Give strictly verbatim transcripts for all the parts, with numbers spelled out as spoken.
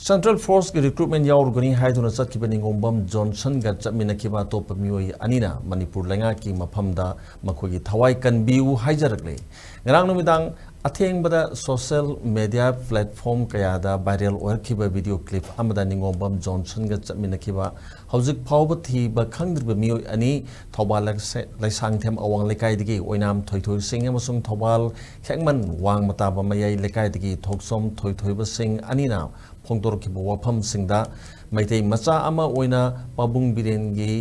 Central Forceꯀꯤ recruitment ꯌꯥꯎꯔꯨꯒꯅꯤ ꯍꯥꯏꯗꯨꯅ ꯆꯠꯈꯤꯕ ꯅꯤꯉꯣꯝꯕꯝ ꯖꯣꯟꯁꯟꯒ ꯆꯠꯃꯤꯟꯅꯈꯤꯕ ꯑꯇꯣꯞꯄ ꯃꯤꯑꯣꯏ ꯑꯅꯤꯅ ꯃꯅꯤꯄꯨꯔ ꯂꯩꯉꯥꯛꯀꯤ ꯃꯐꯝꯗ ꯃꯈꯣꯏꯒꯤ ꯊꯋꯥꯏ ꯀꯟꯕꯤꯌꯨ ꯍꯥꯏꯖꯔꯛꯂꯦ꯫ ꯉꯔꯥꯡ ꯅꯨꯃꯤꯗꯥꯡ ꯑꯊꯦꯡꯕꯗ social media platform ꯀꯌꯥꯗ viral ꯑꯣꯏꯔꯛꯈꯤꯕ video clip ꯑꯃꯗ ꯅꯤꯉꯣꯝꯕꯝ ꯖꯣꯟꯁꯟꯒ ꯆꯠꯃꯤꯟꯅꯈꯤꯕ ꯍꯧꯖꯤꯛ ꯐꯥꯎꯕ ꯊꯤꯕ ꯈꯪꯗ꯭ꯔꯤꯕ ꯃꯤꯑꯣꯏ ꯑꯅꯤ, ꯊꯧꯕꯥꯜ ꯂꯩꯁ-, ꯂꯩꯁꯥꯡꯊꯦꯝ ꯑꯋꯥꯡ ꯂꯩꯀꯥꯏꯗꯒꯤ ꯑꯣꯏꯅꯥꯝ ꯊꯣꯏꯊꯣꯏ ꯁꯤꯡ ꯑꯃꯁꯨꯡ ꯊꯧꯕꯥꯜ ꯈꯦꯛꯃꯟ ꯋꯥꯡꯃ ꯇꯥꯕ ꯃꯌꯥꯏ ꯂꯩꯀꯥꯏꯗꯒꯤ ꯊꯣꯛꯆꯣꯝ ꯊꯣꯏꯊꯣꯏꯕ ꯁꯤꯡ ꯑꯅꯤꯅ ꯐꯣꯡꯗꯣꯔꯛꯈꯤꯕ ꯋꯥꯐꯝꯁꯤꯡꯗ ꯃꯩꯇꯩ ꯃꯆꯥ ꯑꯃ ꯑꯣꯏꯅ ꯄꯥꯕꯨꯡ ꯕꯤꯔꯦꯟꯒꯤ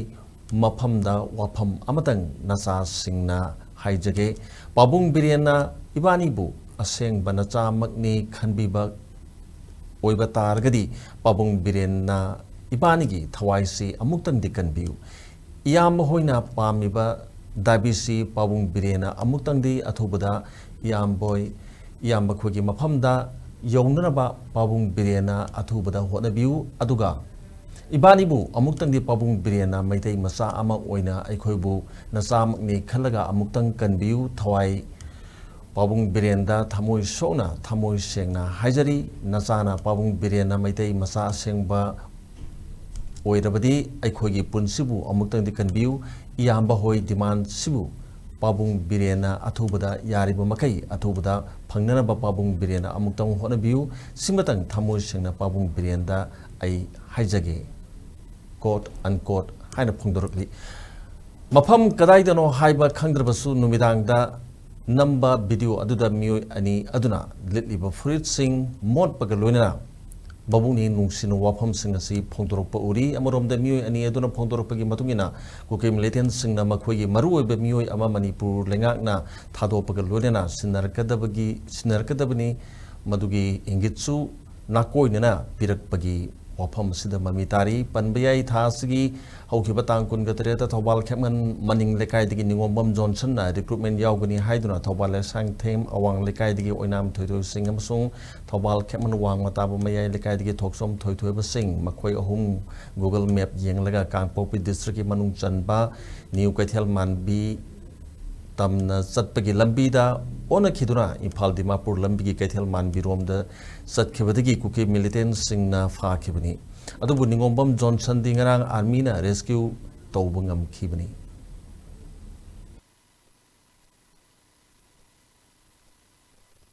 ꯃꯐꯝꯗ ꯋꯥꯐꯝ ꯑꯃꯇꯪ ꯅꯆꯥꯁꯤꯡꯅ ꯍꯥꯏꯖꯒꯦ꯫ ꯄꯥꯕꯨꯡ ꯕꯤꯔꯦꯟꯅ ꯏꯕꯥꯅꯤꯕꯨ ꯑꯁꯦꯡꯕ ꯅꯆꯥꯃꯛꯅꯤ ꯈꯟꯕꯤꯕ ꯑꯣꯏꯕ ꯇꯥꯔꯒꯗꯤ ꯄꯥꯕꯨꯡ ꯕꯤꯔꯦꯟꯅ ꯏꯕꯥꯅꯤꯒꯤ ꯊꯋꯥꯏꯁꯤ ꯑꯃꯨꯛꯇꯪꯗꯤ ꯀꯟꯕꯤꯌꯨ꯫ ꯏꯌꯥꯝꯕ ꯍꯣꯏꯅ ꯄꯥꯝꯃꯤꯕ ꯗꯥꯕꯤꯁꯤ ꯄꯥꯕꯨꯡ ꯕꯤꯔꯦꯟꯅ ꯑꯃꯨꯛꯇꯪꯗꯤ ꯑꯊꯨꯕꯗ ꯏꯌꯥꯝꯕꯣꯏ, ꯏꯌꯥꯝꯕ ꯈꯣꯏꯒꯤ ꯃꯐꯝꯗ ꯌꯧꯅꯅꯕ ꯄꯥꯕꯨꯡ ꯕꯤꯔꯦꯟꯅ ꯑꯊꯨꯕꯗ ꯍꯣꯠꯅꯕꯤꯌꯨ꯫ ꯑꯗꯨꯒ ꯏꯕꯥꯅꯤꯕꯨ ꯑꯃꯨꯛꯇꯪꯗꯤ ꯄꯥꯕꯨꯡ ꯕꯤꯔꯦꯟꯅ ꯃꯩꯇꯩ ꯃꯆꯥ ꯑꯃ ꯑꯣꯏꯅ ꯑꯩꯈꯣꯏꯕꯨ ꯅꯆꯥꯃꯛꯅꯤ ꯈꯜꯂꯒ ꯑꯃꯨꯛꯇꯪ ꯀꯟꯕꯤꯌꯨ꯫ ꯊꯋꯥꯏ ꯄꯥꯕꯨꯡ ꯕꯤꯔꯦꯟꯗ ꯊꯃꯣꯏ ꯁꯣꯛꯅ, ꯊꯃꯣꯏ ꯁꯦꯡꯅ ꯍꯥꯏꯖꯔꯤ꯫ ꯅꯆꯥꯅ ꯄꯥꯕꯨꯡ ꯕꯤꯔꯦꯟꯅ ꯃꯩꯇꯩ ꯃꯆꯥ ꯑꯁꯦꯡꯕ ꯑꯣꯏꯔꯕꯗꯤ ꯑꯩꯈꯣꯏꯒꯤ ꯄꯨꯟꯁꯤꯕꯨ ꯑꯃꯨꯛꯇꯪꯗꯤ ꯀꯟꯕꯤꯌꯨ꯫ ꯏꯌꯥꯝꯕ ꯍꯣꯏ demandꯁꯤꯕꯨ ꯄꯥꯕꯨꯡ ꯕꯤꯔꯦꯟꯅ ꯑꯊꯨꯕꯗ, ꯌꯥꯔꯤꯕ ꯃꯈꯩ ꯑꯊꯨꯕꯗ ꯐꯪꯅꯅꯕ ꯄꯥꯕꯨꯡ ꯕꯤꯔꯦꯟꯅ ꯑꯃꯨꯛꯇꯪ ꯍꯣꯠꯅꯕꯤꯌꯨ꯫ ꯁꯤꯃꯇꯪ ꯊꯃꯣꯏ ꯁꯦꯡꯅ ꯄꯥꯕꯨꯡ ꯕꯤꯔꯦꯟꯗ ꯑꯩ ꯍꯥꯏꯖꯒꯦ꯫ Quote unquote ꯍꯥꯏꯅ ꯐꯣꯡꯗꯣꯔꯛꯂꯤ꯫ ꯃꯐꯝ ꯀꯗꯥꯏꯗꯅꯣ ꯍꯥꯏꯕ ꯈꯪꯗ꯭ꯔꯕꯁꯨ ꯅꯨꯃꯤꯗꯥꯡꯗ ꯅꯝꯕ video ꯑꯗꯨꯗ ꯃꯤꯑꯣꯏ ꯑꯅꯤ ꯑꯗꯨꯅ ꯂꯤꯠꯂꯤꯕ ꯐꯨꯔꯤꯠꯁꯤꯡ ꯃꯣꯠꯄꯒ ꯂꯣꯏꯅꯅ ꯃꯕꯨꯛꯅꯤꯡ ꯅꯨꯡꯁꯤꯅ ꯋꯥꯐꯝꯁꯤꯡ ꯑꯁꯤ ꯐꯣꯡꯗꯣꯔꯛꯄ ꯎꯔꯤ꯫ ꯑꯃꯔꯣꯝꯗ ꯃꯤꯑꯣꯏ ꯑꯅꯤ ꯑꯗꯨꯅ ꯐꯣꯡꯗꯣꯔꯛꯄꯒꯤ ꯃꯇꯨꯡ ꯏꯟꯅ ꯀꯨꯀꯤ militantꯁꯤꯡꯅ ꯃꯈꯣꯏꯒꯤ ꯃꯔꯨꯑꯣꯏꯕ ꯃꯤꯑꯣꯏ ꯑꯃ ꯃꯅꯤꯄꯨꯔ ꯂꯩꯉꯥꯛꯅ ꯊꯥꯗꯣꯛꯄꯒ ꯂꯣꯏꯅꯅ ꯁꯤꯟꯅꯔꯛꯀꯗꯕꯒꯤ, ꯁꯤꯟꯅꯔꯛꯀꯗꯕꯅꯤ꯫ ꯃꯗꯨꯒꯤ ꯏꯪꯒꯤꯠꯁꯨ ꯅꯥꯀꯣꯏꯅꯅ ꯄꯤꯔꯛꯄꯒꯤ ꯋꯥꯐꯝ ꯑꯁꯤꯗ ꯃꯃꯤ ꯇꯥꯔꯤ꯫ ꯄꯟꯕ ꯌꯥꯏ, ꯊꯥ ꯑꯁꯤꯒꯤ ꯍꯧꯈꯤꯕ ꯇꯥꯡ ꯀꯨꯟꯒ ꯇꯔꯦꯠꯇ ꯊꯧꯕꯥꯜ ꯈꯦꯛꯃꯟ ꯃꯅꯤꯡ ꯂꯩꯀꯥꯏꯗꯒꯤ ꯅꯤꯉꯣꯝꯕꯝ ꯖꯣꯟꯁꯟꯅ recruitment ꯌꯥꯎꯒꯅꯤ ꯍꯥꯏꯗꯨꯅ ꯊꯧꯕꯥꯜ ꯂꯩꯁꯥꯡꯊꯦꯝ ꯑꯋꯥꯡ ꯂꯩꯀꯥꯏꯗꯒꯤ ꯑꯣꯏꯅꯥꯝ ꯊꯣꯏꯊꯣꯏ ꯁꯤꯡ ꯑꯃꯁꯨꯡ ꯊꯧꯕꯥꯜ ꯈꯦꯛꯃꯟ ꯋꯥꯡꯃ ꯇꯥꯕ ꯃꯌꯥꯏ ꯂꯩꯀꯥꯏꯗꯒꯤ ꯊꯣꯛꯆꯣꯝ ꯊꯣꯏꯊꯣꯏꯕ ꯁꯤꯡ, ꯃꯈꯣꯏ ꯑꯍꯨꯝ Google Map ꯌꯦꯡꯂꯒ ꯀꯥꯡꯄꯣꯛꯄꯤ districtꯀꯤ ꯃꯅꯨꯡ ꯆꯟꯕ ꯅ꯭ꯌꯨ ꯀꯩꯊꯦꯜ ꯃꯥꯟꯕꯤ ꯇꯝꯅ ꯆꯠꯄꯒꯤ ꯂꯝꯕꯤꯗ ꯑꯣꯟꯅꯈꯤꯗꯨꯅ ꯏꯝꯐꯥꯜ ꯗꯤꯃꯥꯄꯨꯔ ꯂꯝꯕꯤꯒꯤ ꯀꯩꯊꯦꯜ ꯃꯥꯟꯕꯤꯔꯣꯝꯗ ꯆꯠꯈꯤꯕꯗꯒꯤ ꯀꯨꯀꯤ ꯃꯤꯂꯤꯇꯦꯟꯁꯤꯡꯅ ꯐꯥꯈꯤꯕꯅꯤ꯫ ꯑꯗꯨꯕꯨ ꯅꯤꯉꯣꯝꯕꯝ ꯖꯣꯟꯁꯟꯗꯤ ꯉꯔꯥꯡ ꯑꯥꯔꯃꯤꯅ ꯔꯦꯁꯀ꯭ꯌꯨ ꯇꯧꯕ ꯉꯝꯈꯤꯕꯅꯤ꯫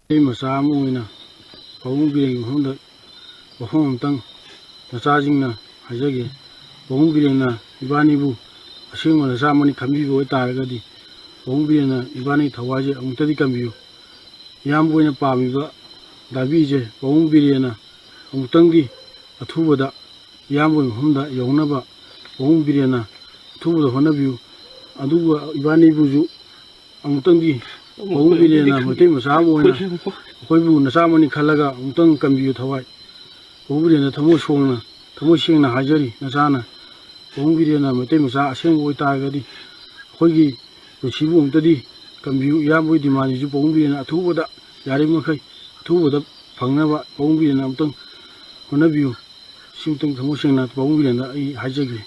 ꯑꯩ ꯃꯆꯥ ꯑꯃ ꯑꯣꯏꯅ ꯄꯥꯕꯨꯡ ꯕꯤꯔꯦꯟꯒꯤ ꯃꯐꯝꯗ ꯋꯥꯐꯝ ꯑꯃꯇꯪ ꯅꯆꯥꯁꯤꯡꯅ ꯍꯥꯏꯖꯒꯦ꯫ ꯄꯥꯕꯨꯡ ꯕꯤꯔꯦꯟꯅ ꯏꯕꯥꯅꯤꯕꯨ ꯑꯁꯦꯡꯕ ꯅꯆꯥ ꯑꯃꯅꯤ ꯈꯟꯕꯤꯕ ꯑꯣꯏꯇꯥꯔꯒꯗꯤ, ꯄꯥꯕꯨꯡ ꯕꯤꯔꯦꯟꯅ ꯏꯕꯥꯅꯤ ꯊꯋꯥꯏꯁꯦ ꯑꯃꯨꯛꯇꯗꯤ ꯀꯟꯕꯤꯌꯨ꯫ ꯏꯌꯥꯝꯕ ꯑꯣꯏꯅ ꯄꯥꯝꯃꯤꯕ ꯗꯥꯕꯤꯁꯦ ꯄꯥꯕꯨꯡ ꯕꯤꯔꯦꯟꯅ ꯑꯃꯨꯛꯇꯪꯗꯤ ꯑꯊꯨꯕꯗ ꯏꯌꯥꯝꯕꯒꯤ ꯃꯐꯝꯗ ꯌꯧꯅꯕ ꯄꯥꯕꯨꯡ ꯕꯤꯔꯦꯟꯅ ꯑꯊꯨꯕꯗ ꯍꯣꯠꯅꯕꯤꯌꯨ꯫ ꯑꯗꯨꯒ ꯏꯕꯥꯅꯤꯕꯨꯁꯨ ꯑꯃꯨꯛꯇꯪꯗꯤ ꯄꯥꯕꯨꯡ ꯕꯤꯔꯦꯟꯅ ꯃꯩꯇꯩ ꯃꯆꯥ ꯑꯃ ꯑꯣꯏꯅ ꯑꯩꯈꯣꯏꯕꯨ ꯅꯆꯥ ꯑꯃꯅꯤ ꯈꯜꯂꯒ ꯑꯃꯨꯛꯇꯪ ꯀꯟꯕꯤꯌꯨ ꯊꯋꯥꯏ꯫ ꯄꯥꯕꯨꯡ ꯕꯤꯔꯦꯟꯗ ꯊꯃꯣꯏ ꯁꯣꯡꯅ, ꯊꯃꯣꯏ ꯁꯦꯡꯅ ꯍꯥꯏꯖꯔꯤ ꯅꯆꯥꯅ꯫ ꯄꯥꯕꯨꯡ ꯕꯤꯔꯦꯟꯅ ꯃꯩꯇꯩ ꯃꯆꯥ ꯑꯁꯦꯡꯕ ꯑꯣꯏꯇꯥꯔꯒꯗꯤ ꯑꯩꯈꯣꯏꯒꯤ ꯄꯨꯟꯁꯤꯕꯨ ꯑꯃꯨꯛꯇꯗꯤ ꯀꯟꯕꯤꯌꯨ꯫ ꯏꯌꯥꯝꯕꯒꯤ ꯗꯤꯃꯥꯟꯁꯤꯁꯨ ꯄꯥꯕꯨꯡ ꯕꯤꯔꯦꯟꯅ ꯑꯊꯨꯕꯗ, ꯌꯥꯔꯤꯕ ꯃꯈꯩ ꯑꯊꯨꯕꯗ ꯐꯪꯅꯕ ꯄꯥꯕꯨꯡ ꯕꯤꯔꯦꯟꯅ ꯑꯃꯨꯛꯇꯪ ꯍꯣꯠꯅꯕꯤꯌꯨ꯫ ꯁꯤꯃꯇꯪ ꯊꯃꯣꯏ ꯁꯦꯡꯅ ꯄꯥꯕꯨꯡ ꯕꯤꯔꯦꯟꯗ ꯑꯩ ꯍꯥꯏꯖꯒꯦ꯫